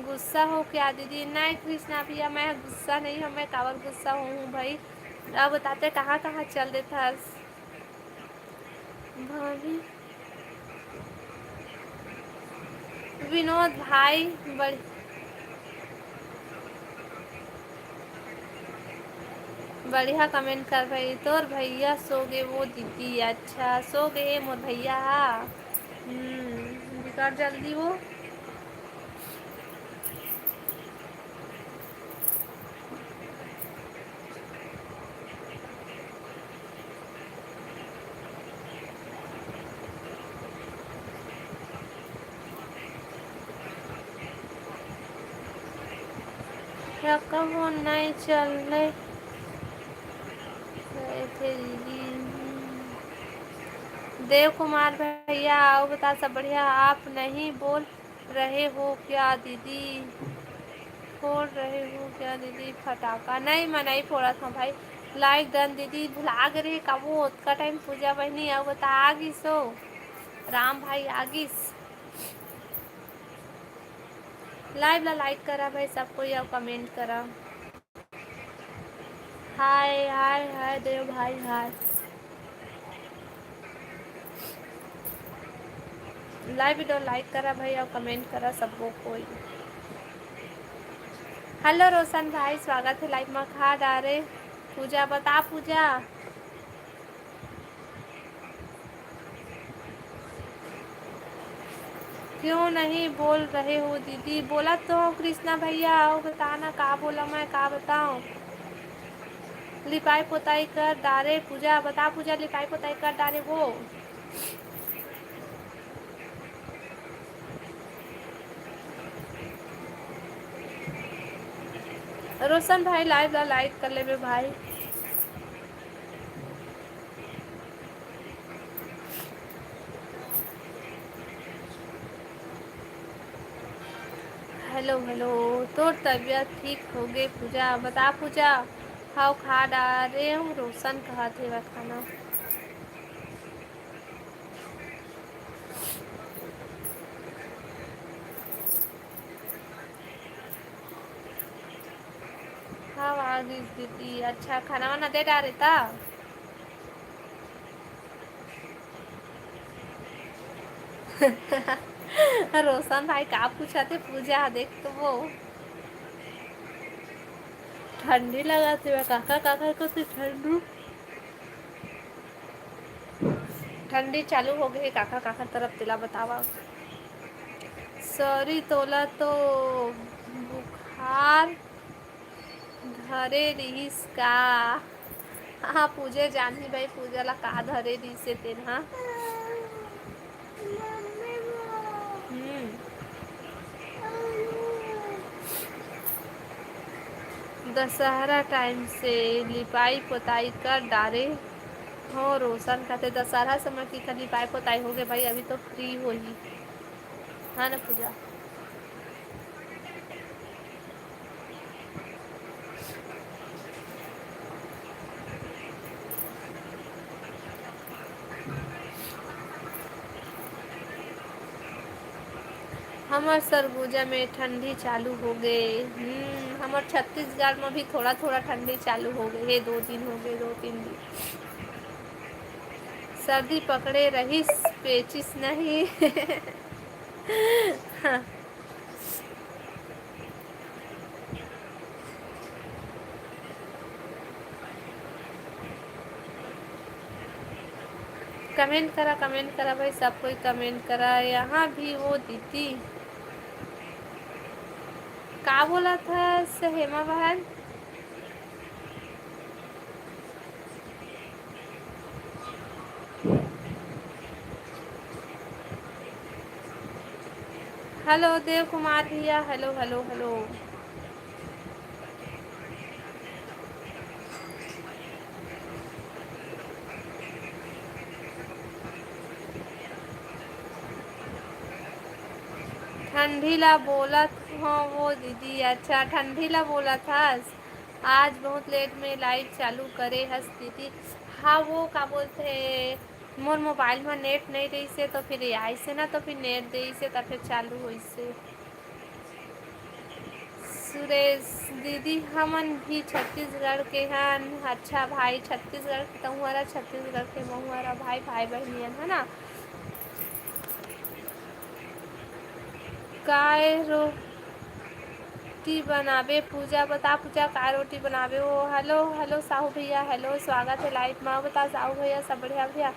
गुस्सा हो क्या दीदी? नहीं कृष्णा भैया, मैं गुस्सा नहीं हूँ, मैं काबर गुस्सा होहूँ भाई। अउ बता ते कहाँ कहाँ चल देथस भाभी? विनोद भाई, बढ़-, बढ़िया comment कर भाई। तोर भैया सो गे वो दीदी? अच्छा, सो गे मोर भैया हा। हम्म, बिकट जल्दी वो। या कहो नहीं चल रहे। देव कुमार भैया, अउ बता, सब बढ़िया? आप नहीं बोल रहे हो क्या दीदी? फोड़ रहे हो क्या दीदी फटाका? नहीं, मैं नहीं फोड़त हूँ भाई। Like done दीदी, भुला गे रहे का वो ओतका time पूजा बहिनी, अउ बता आ गिस हो। राम भाई आ गिस। Live ला like करा भाई सब कोई, अउ comment करा। हाय, हाय, हाय देव भाई, हाय। Live video like करा भाई अउ comment करा सबो कोई। Hello रोशन भाई, स्वागत हे live मा। खा डारे पूजा, बता पूजा। क्यों नहीं बोल रहे हो दीदी? बोलत तो हँव कृष्णा भैया, अउ बता ना का बोला मैं, का बताओं? लिपाई पोताई कर डारे पूजा, बता पूजा, लिपाई पोताई कर डारे वो। रोशन भाई live ला like कर लेबे भाई। Hello hello, तोर तबीयत ठीक होगे पूजा? बता पूजा। हव खा डारे हँव, रोशन कहत हे खाना। हव आ गिस दीदी। अच्छा खाना वाना दे डारे ता? रोशन भाई का पूछत हे पूजा, देख तो वो ठंडी लगत हे काका, काका को से ठंडू। ठंडी चालू हो गई काका, काका तरफ तेला बतावा। Sorry तोला तो बुखार धरे रिहिस का? हाँ पूजा जानही भाई, पूजा ला का धरे रिहिस हे तेन हा। हम्म। दशहरा time से लिपाई पोताई कर डारे हो रोशन कहते। दशहरा समय की कर लिपाई पोताई हो गए भाई, अभी तो free होही। हाँ ना पूजा। हमर सरगुजा में ठंडी चालू हो गए। हम्म, हमर छत्तीसगढ़ में भी थोड़ा थोड़ा ठंडी चालू हो गए हे। दो दिन हो गए, दो तीन दिन। सर्दी पकड़े रहिस, पेचिस नहीं। हाँ। Comment करा, comment करा भाई, सब कोई comment करा। यहाँ भी वो दीदी का बोलत हस हेमा बहन? Hello देव कुमार भैया, hello hello hello। ठंडी ला बोलत हो वो दीदी। अच्छा ठंडी ला बोलत हस। आज बहुत late में live चालू करे हस दीदी। हाँ वो का बोलथे, मोर mobile में net नहीं रहिसे तो फिर आइसे ना, तो फिर net देइसे तो फिर चालू होइसे। सुरेश दीदी, हमन भी छत्तीसगढ़ के हन। अच्छा भाई, छत्तीसगढ़ के, तहुंरा छत्तीसगढ़ के, महुंरा भाई, भाई बहिनी हन, है ना? काय रोटी बनाबे पूजा? बता पूजा, काय रोटी बनाबे हो? Hello hello साहू भैया, hello, स्वागत है live में। बता साहू भैया, सब बढ़िया भैया?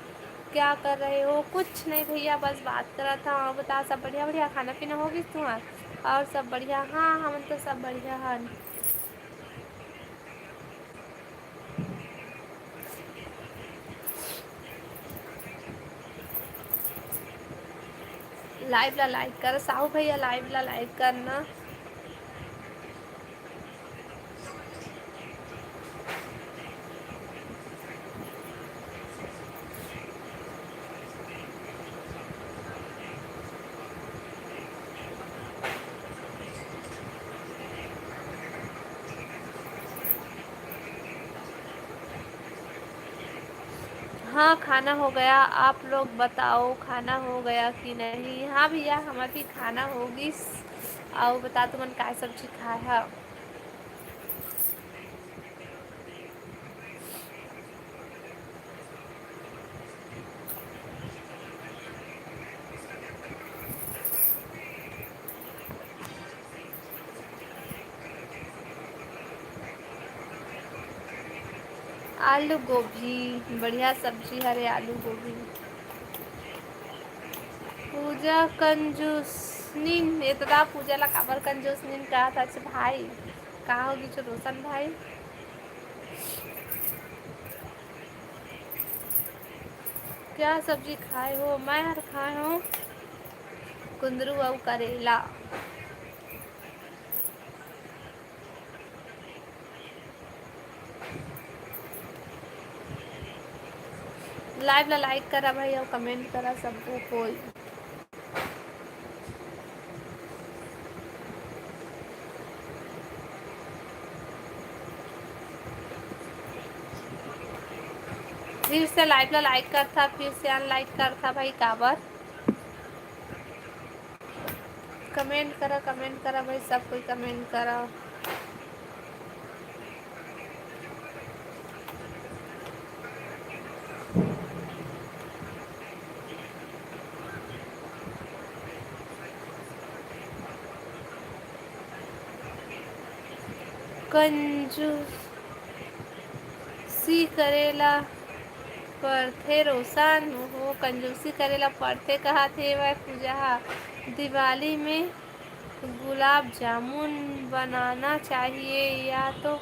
क्या कर रहे हो? कुछ नहीं भैया, बस बात करत हन। बता, सब बढ़िया बढ़िया? खाना पीना हो गिस तुंहर? और सब बढ़िया? हाँ, हमन तो सब बढ़िया हन। Live ला like कर साहू भैया, live ला like करना। हाँ, खाना हो गया। आप लोग बताओ, खाना हो गया कि नहीं? हाँ भैया, हमर भी खाना हो गिस। अउ बता, तुमन काय सब्जी खाए हव? आलू गोभी, बढ़िया सब्जी हरे आलू गोभी। पूजा कंजूसनिन, एतदा पूजा ला काबर कंजूसनिन कहत हस भाई? का हो गिस रोशन भाई? क्या सब्जी खाए हो? मैं हर खाए हूँ कुंदरू अउ करेला। Live ला like करा भाई अउ comment करा सबको कोई। फिर से live ला like करथा, फिर से unlike करथा भाई, काबर? Comment करा, comment करा भाई, सब कोई comment करा। कंजूसी करे ला पड़थे रोशन हो, कंजूसी करे ला पड़थे कहत हे वह पूजा हा। दिवाली में गुलाब जामुन बनाना चाहिए या तो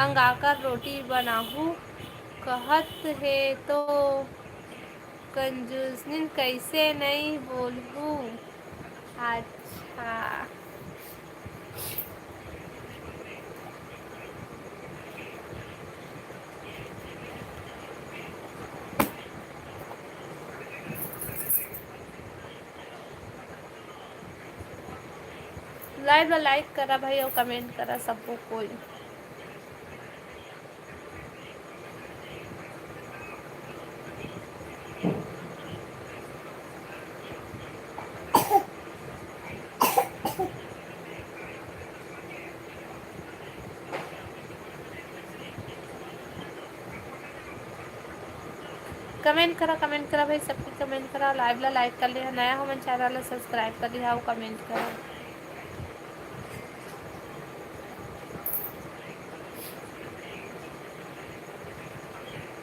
अंगाकर रोटी बनाहू कहत हे तो कंजूसनिन कइसे नइ बोलहू। अच्छा। Live ला like करा भाई अउ comment करा सबको कोई। Comment करा, comment करा भाई, सबके comment करा। Live ला like कर लिहा, नया हमन channel ला subscribe कर लिहा अउ comment करा।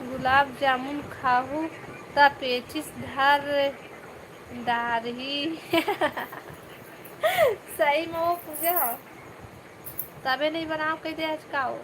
गुलाब जामुन खाहू त पेचिस धर डारही। सही में वो पूजा ह। तबे नहीं बनाओ कह दे आज का हो।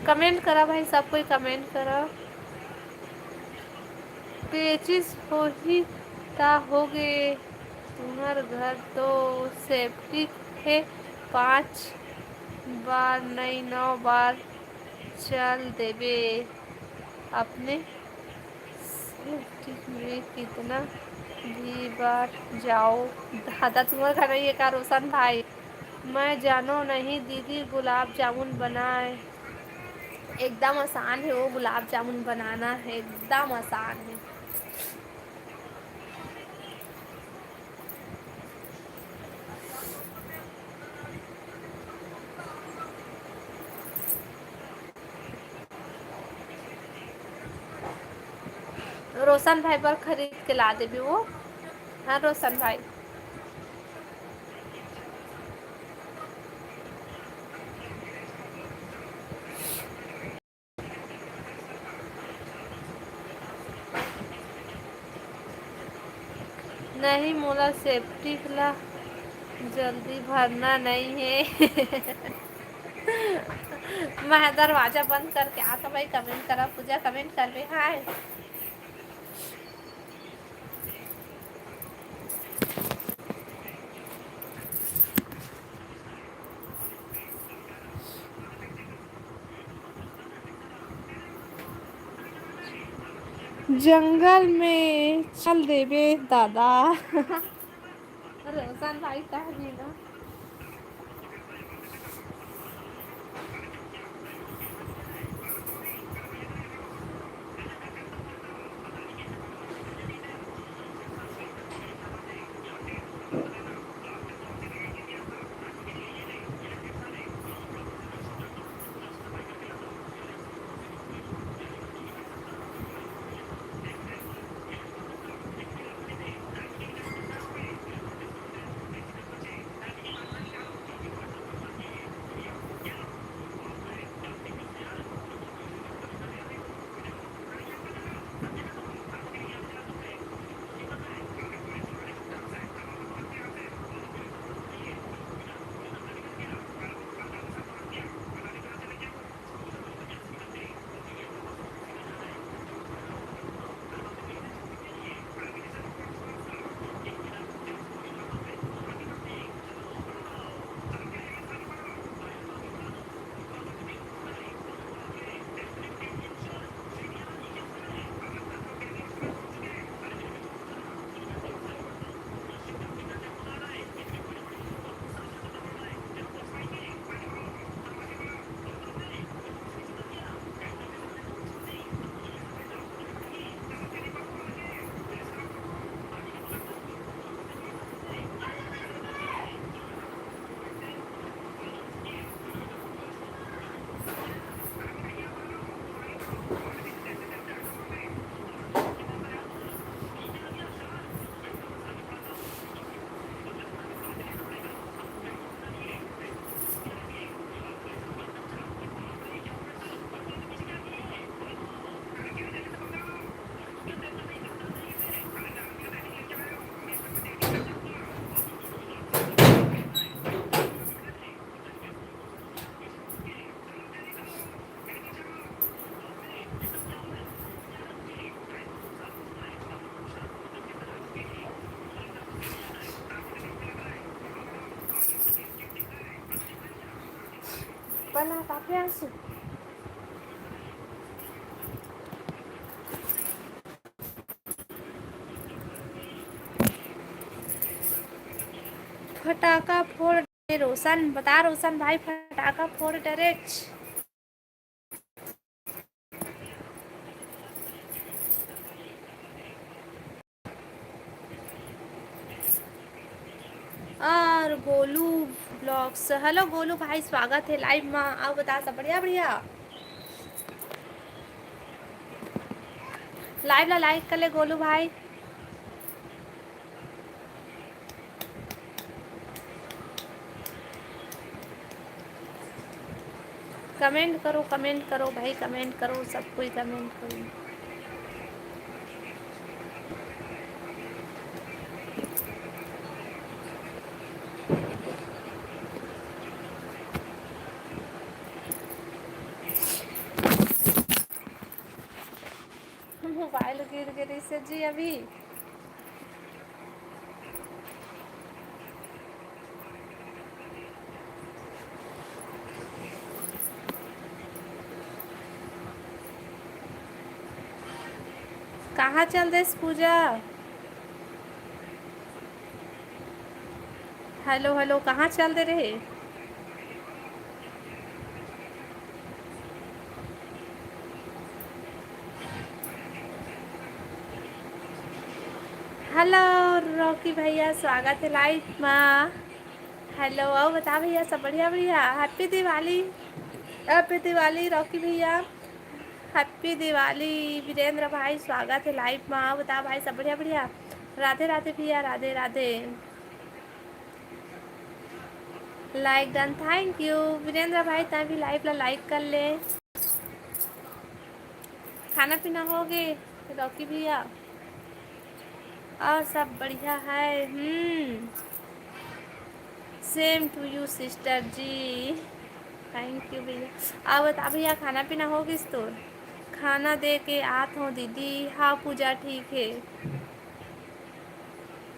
Comment करा भाई, सब कोई comment करा। पेचिस होही ता होगे, तुंहर घर तो septic हे, पाँच बार नई नौ बार चल देबे अपने। Septic में कितना भी बार जाओ। दादा, तुंहर घर नहीं है का रोशन भाई? मैं जानो नहीं दीदी गुलाब जामुन बनाए। एकदम आसान है वो गुलाब जामुन बनाना है, एकदम आसान है। रोशन भाई बर खरीद के ला देबे वो। हाँ रोशन भाई। नहीं, मोला septic ला जल्दी भरना नहीं है। मैं दरवाजा बंद करके आता भाई, comment करा पूजा, comment करबे। हाय। जंगल में चल देबे दादा। रोशन भाई कह दी ना। बना काफी आंसू। फटाका फोड़ डरे रोशन, बता रोशन भाई, फटाका फोड़ डरेच। और गोलू ब्लॉग्स, हेलो गोलू भाई, स्वागत है लाइव में। आओ बता सब बढ़िया बढ़िया। लाइव ला लाइक कर ले गोलू भाई। कमेंट करो, कमेंट करो भाई, कमेंट करो, सब कोई कमेंट करो। मोबाइल गिर गे रहिसे जी अभी। कहाँ चल देस पूजा? हेलो हेलो, कहाँ चल दे रहे? हेलो रॉकी भैया, स्वागत है लाइव मा। हेलो, अउ बता भैया, सब बढ़िया बढ़िया? Happy Diwali, happy Diwali Rocky भैया, हैप्पी दिवाली। वीरेंद्र भाई, स्वागत है लाइव मा। अउ बता भाई, सब बढ़िया बढ़िया? राधे राधे भैया, राधे राधे। लाइक डन, थैंक यू। वीरेंद्र भाई, तैं भी लाइव ला लाइक कर ले। खाना पीना हो गे रॉकी भैया? और सब बढ़िया है। हम्म, same to you sister ji, thank you भैया। और बता भैया, खाना पीना हो गिस तोर? खाना दे के आत हो दीदी। हाँ पूजा, ठीक है।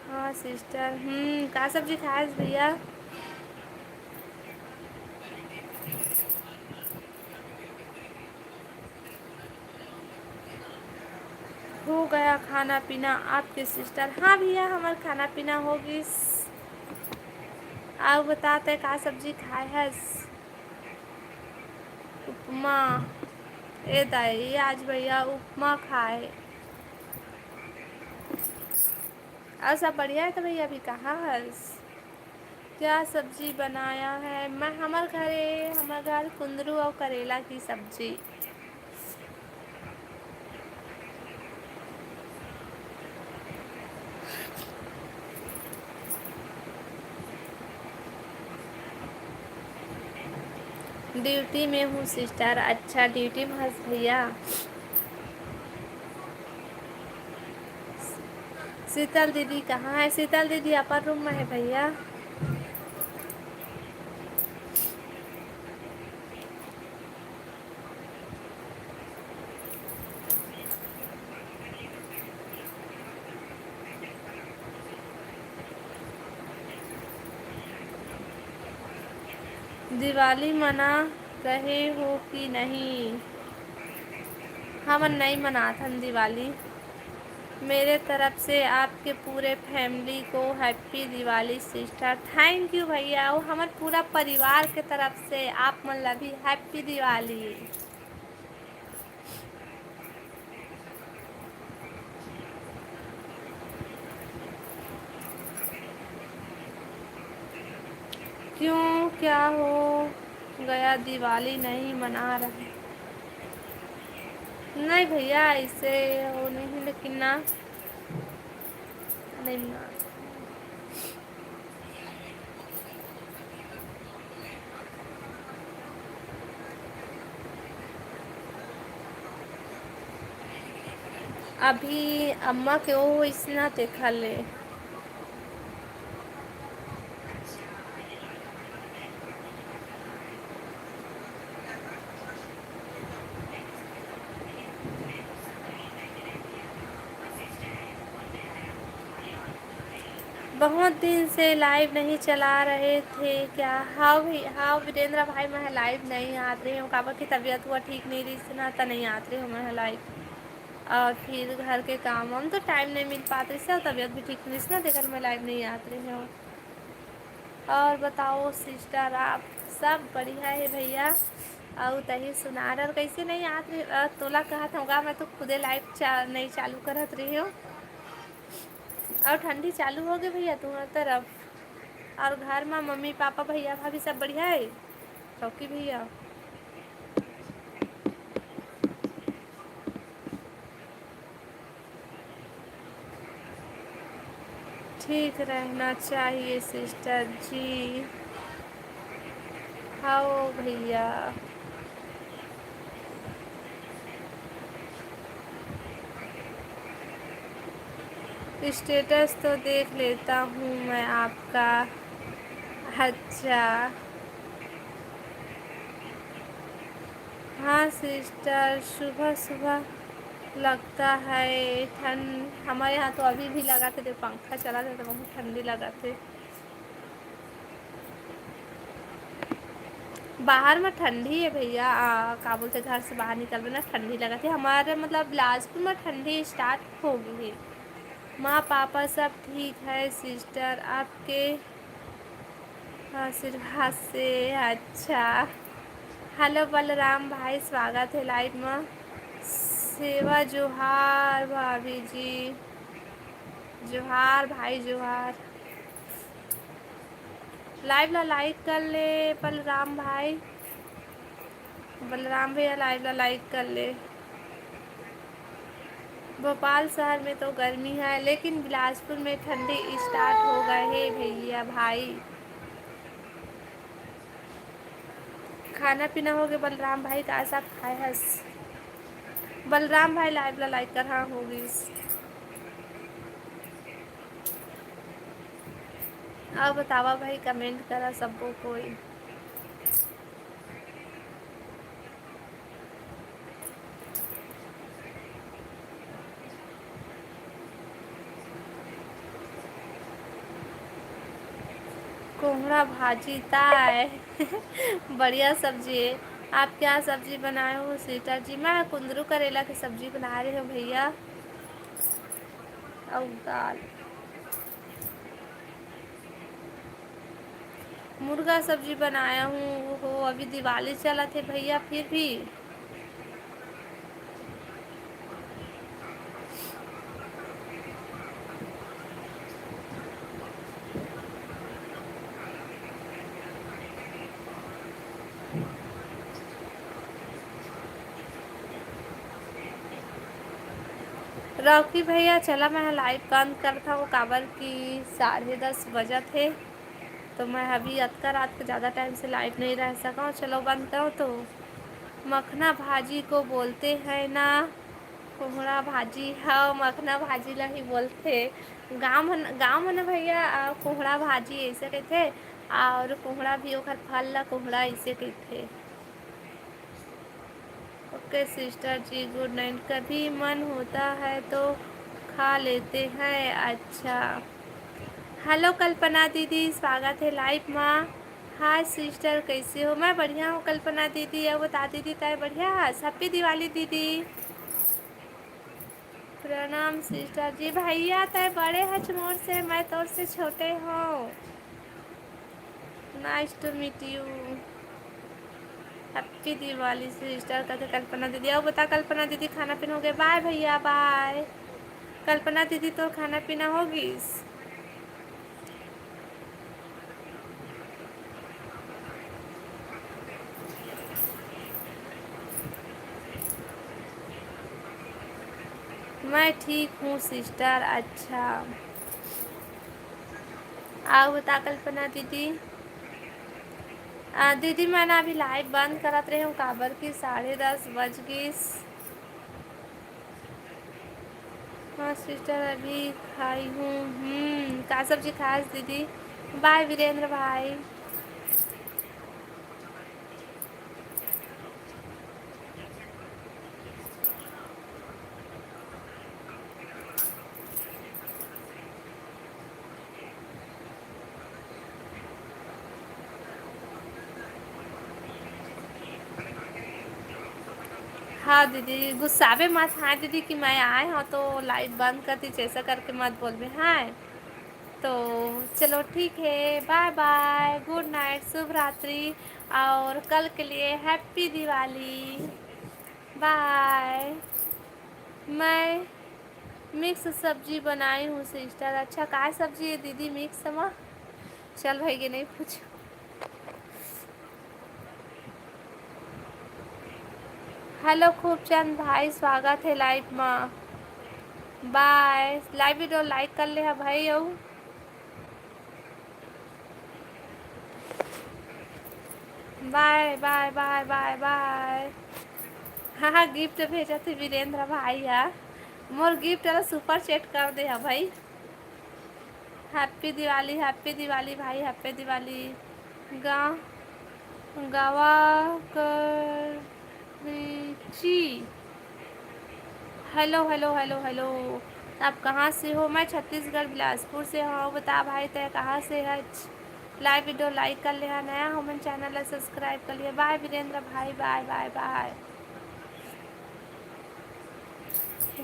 हाँ सिस्टर, हम्म, का सब्जी खाएस भैया? हो गया खाना पीना आपके sister? हाँ भैया, हमर खाना पीना हो गिस। अउ बता, तैं का सब्जी खाए हस? उपमा। ए दाई, आज भैया उपमा खाए। अउ सब बढ़िया हे त भैया, अभी कहाँ हस? क्या सब्जी बनाया है? मैं, हमर घरे, हमर घर कुंदरू अउ करेला की सब्जी। Duty में हूँ sister। अच्छा, duty में हस भैया। शीतल दीदी कहाँ है? शीतल दीदी अपन room में है भैया। दिवाली मना रहे हो कि नहीं? हमन नई मनाथन दिवाली। मेरे तरफ से आपके पूरे family को happy Diwali sister। Thank you भैया, अउ हमर पूरा परिवार के तरफ से आप मन ला भी happy दिवाली। क्यों, क्या हो गया, दिवाली नहीं मना रहे? नहीं भैया, ऐसे वो नहीं, लेकिन ना, नहीं मना। अभी अम्मा के वो इसना देखा ले। बहुत दिन से live नहीं चला रहे थे क्या? हाँ भी, हाँ वीरेंद्र भाई, मैं live नहीं आत रहे हूँ, काबर की तबीयत हुआ ठीक नहीं रही ना, त नहीं आत रहे हूँ मैं live। और फिर घर के काम वाम तो time नहीं मिल पात रहिस, और तबीयत भी ठीक नहीं रहिस ना, तेकर मैं live नहीं आत रहे हूँ। और बताओ sister, आप सब बढ़िया है भैया? और तही सुनार, और कैसे नहीं आत रहे, अ, तोला कहत हूँ गा, मैं तो खुदे live चा-, नहीं चालू करत रही हूँ। और ठंडी चालू हो गई भैया तुम्हारी तरफ? और घर में मम्मी पापा भैया भाभी सब बढ़िया है? चौकी भैया। ठीक रहना चाहिए sister जी। हाँ भैया। Status तो देख लेता हूँ मैं आपका। अच्छा। हाँ sister, सुबह सुबह लगता है ठंड। हमारे यहाँ तो अभी भी लगा थे, पंखा चला था तो बहुत ठंडी लगा थे। बाहर में ठंडी है भैया, आ, का बोलते, घर से बाहर निकलबे ना ठंडी लगत है। हमारे मतलब बिलासपुर में ठंडी start हो गई है। माँ पापा सब ठीक है sister, आपके आशीर्वाद से। अच्छा, hello बलराम भाई, स्वागत है live में। सेवा जोहार भाभी जी, जोहार भाई जोहार। Live ला like कर ले बलराम भाई, बलराम भैया live ला like कर ले। भोपाल शहर में तो गर्मी है, लेकिन बिलासपुर में ठंडी start हो गए हे भैया भाई। खाना पीना हो गए बलराम भाई, का सब खाए हस? बलराम भाई live ला like कर, हाँ हो गइस। अउ बतावा भाई, comment करा सब्बो कोई। कोहड़ा भाजी ताय। बढ़िया सब्जी है। आप क्या सब्जी बनाए हो sister जी? मैं कुंदरू करेला की सब्जी बना रही हूँ भैया। अउ दाल, मुर्गा सब्जी बनाया हूँ। ओहो, अभी दिवाली चलत हे भैया, फिर भी। रॉकी भैया, चला मैं ह live बंद करत हव, काबर कि साढ़े दस बजत हे, तो मैं अभी अतका रात के ज़्यादा time से live नहीं रह सकव। चलो बंद करो तो। मखना भाजी को बोलते हैं ना, कोहड़ा भाजी, हाँ, मखना भाजी ला ही बोलथे। गाँव मन, गाँव मन भैया, आ, कोहड़ा भाजी ऐसे कहथे, और कोहड़ा भी ओखर फल ला कोहड़ा ऐसे कहथे। OK sister जी, good night। कभी मन होता है तो खा लेते हैं। अच्छा, hello कल्पना दीदी, स्वागत है live मा। Hi sister, कैसे हो? मैं बढ़िया हूँ कल्पना दीदी। अब बता दीदी, तय बढ़िया हस? Happy दिवाली दीदी। प्रणाम sister जी। भैया, तय बड़े हच मोर से, मैं तोर से छोटे हूँ। Nice to meet you। Happy Diwali sister, कथे कल्पना दीदी। अउ बता कल्पना दीदी, खाना पीना हो गया? Bye भैया, bye। कल्पना दीदी, तोर खाना पीना हो गिस? मैं ठीक हूँ sister। अच्छा, अउ बता कल्पना दीदी। आ, दीदी, मैं ना अभी live बंद करत रहे हूँ, काबर कि साढ़े दस बज गिस। हाँ sister, अभी खाई हूँ। हम्म, का सब्जी खास दीदी? Bye वीरेंद्र भाई। हाँ दीदी, गुस्सावे मत। हाँ दीदी, कि मैं आए हूँ तो live बंद कर दीजिए, ऐसा करके मत बोलबे। हाँ, तो चलो ठीक है, bye bye, good night, शुभ रात्रि, और कल के लिए happy दिवाली, bye। मैं mix सब्जी बनाई हूँ sister। अच्छा, काय सब्जी है दीदी mix मा? चल भाई, ये नहीं पूछ। Hello खूबचंद भाई, स्वागत है live मा। Bye। Live video like कर ले हा भाई। अउ bye bye bye bye bye। हाँ हाँ, gift भेजत हे वीरेंद्र भाई हा। मोर gift ला super chat कर दे हा भाई। Happy दिवाली, happy दिवाली भाई, happy दिवाली। गा-, गावा कर ची। Hello hello hello hello, आप कहाँ से हो? मैं छत्तीसगढ़ बिलासपुर से हूँ। बता भाई, तय कहाँ से है? Live video like कर ले हा, नया हो मन channel ला subscribe कर लिया। Bye वीरेंद्र भाई, bye bye bye।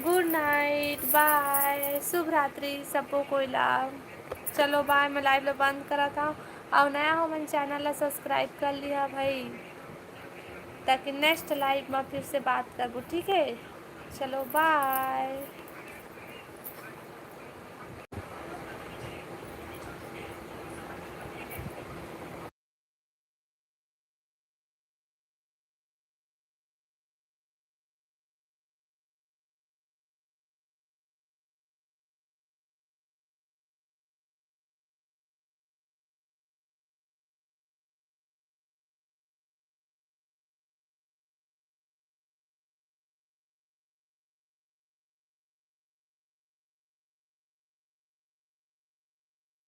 Good night, bye, शुभ रात्रि सबो कोई ला। चलो bye, मैं live ला बंद करत हूँ। अउ नया हो मन channel ला subscribe कर लिया भाई, ताकि next live मा फिर से बात करबो, ठीक है? चलो bye।